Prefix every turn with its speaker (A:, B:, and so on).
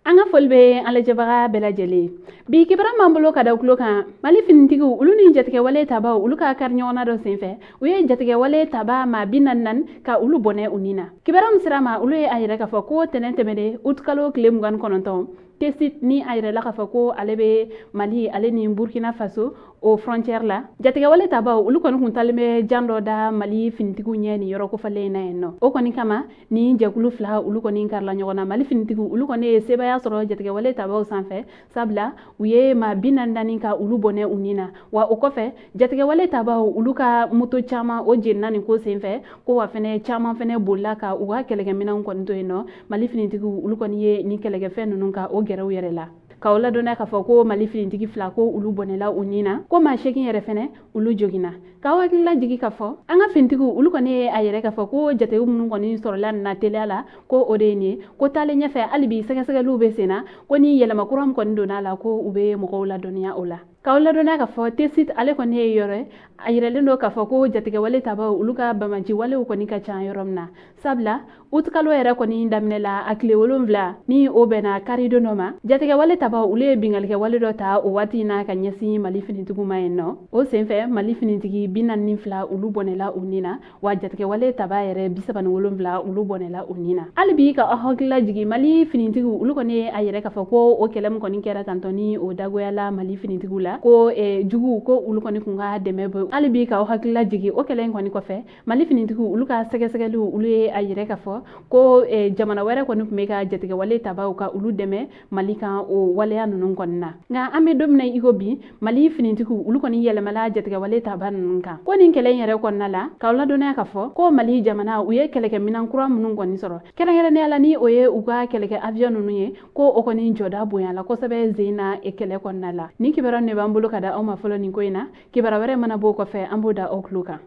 A: An ka foli bɛ an lajɛbaga bɛɛ lajɛlen. Bi kibaruya b'an bolo ka da tulo kan, Mali finitigiw, olu ni jatigɛwale tabaw, olu ka kari ɲɔgɔnna dɔ senfɛ, u ye jatigɛwale taba maa 44 ka olu bɔnɛ u ni na. Kibaruya min sera ma, olu ye a yɛrɛ k'a fɔ ko tɛnɛn tɛmɛnen, utikalo tile 29, Tessit ni a yɛrɛla k'a fɔ ko ale bɛ Mali ale ni Burkina Faso o frontière la, jatigɛwale tabaw, olu kɔni kun talen bɛ jan dɔ da Mali finitigiw ɲɛ nin yɔrɔ kofɔlen in na yen nɔ. O kɔni kama, ni jɛkulu fila, olu kɔni karila ɲɔgɔn na. Mali finitigiw, olu kɔni ye sebaaya sɔrɔ jatigɛwale tabaw sanfɛ, sabula u ye maa 44 ka olu bɔnɛ u ni na. Wa o kɔfɛ, jatigɛwale tabaw, olu ka moto caman o jenina nin ko senfɛ, ko wa fɛnɛ caman fɛnɛ bolila ka u ka kɛlɛkɛminɛnw kɔni to yen nɔ. Mali finitigiw, olu kɔni ye nin kɛlɛkɛfɛn ninnu ka o gɛrɛ u yɛrɛ la. K'aw ladɔnniya k'a fɔ ko Mali finitigi fila, ko olu bɔnɛla u ni na, ko maa 8 yɛrɛ fɛnɛ, olu joginna. K'aw hakilila jigi k'a fɔ an ka finitigiw, olu kɔni ye a yɛrɛ k'a fɔ ko jatew minnu kɔni sɔrɔla nin na teliya la, ko o de ye nin ye, ko taalen ɲɛfɛ, hali bi sɛgɛsɛgɛliw bɛ sen na, ko ni yɛlɛma kura min kɔni donna a la, ko u bɛ mɔgɔw ladɔnniya o la. K'aw ladɔnniya k'a fɔ Tessit, ale kɔni ye yɔrɔ ye a yiralen don k'a fɔ ko jatigɛwale tabaw, olu ka banbaanci walew kɔni ka ca yɔrɔ min na, sabula utikalo yɛrɛ kɔni daminɛ la, a tile 7, ni o bɛnna karidon dɔ ma, jatigɛwale tabaw, olu ye binkannikɛ wale dɔ ta o waati in na ka ɲɛsin Mali finitigiw ma yen nɔ. O senfɛ, Mali finitigi 42, olu bɔnɛla u ni na, wa jatigɛwale taba yɛrɛ 37, olu bɔnɛla u ni na. Hali bi ka aw hakilila jigin, Mali finitigiw, olu kɔni ye a yɛrɛ k'a fɔ ko o kɛlɛ min kɔni kɛra tantɔ, ni o dagoyala Mali finitigiw la, ko juguw, ko olu kɔni kun ka dɛmɛ bɔ. Hali bi k'aw hakilila jigin, o kɛlɛ in kɔni kɔfɛ, Mali finitigiw, olu ka sɛgɛsɛgɛliw, olu ye a yɛrɛ k'a fɔ ko jamana wɛrɛ kɔni tun bɛ ka jatigɛwale tabaw ka olu dɛmɛ Mali kan o waleya ninnu kɔni na. Nka an bɛ don min na i ko bi, Mali finitigiw, olu kɔni yɛlɛmala jatigɛwale taba ninnu kan. Ko nin kɛlɛ in yɛrɛ kɔnɔna la, k'aw ladɔnniya k'a fɔ ko Mali jamana, u ye kɛlɛkɛminan kura minnu kɔni sɔrɔ, kɛrɛnkɛrɛnnenya la ni o ye u ka kɛlɛkɛ avion ninnu ye, ko o kɔni jɔda bonyala kosɛbɛ zen na kɛlɛ kɔnɔna la. Nin kibaruya de b'an bolo ka da aw ma fɔlɔ nin ko in na. Kibaruya wɛrɛ mana b'o kɔfɛ, an b'o da aw tulo kan.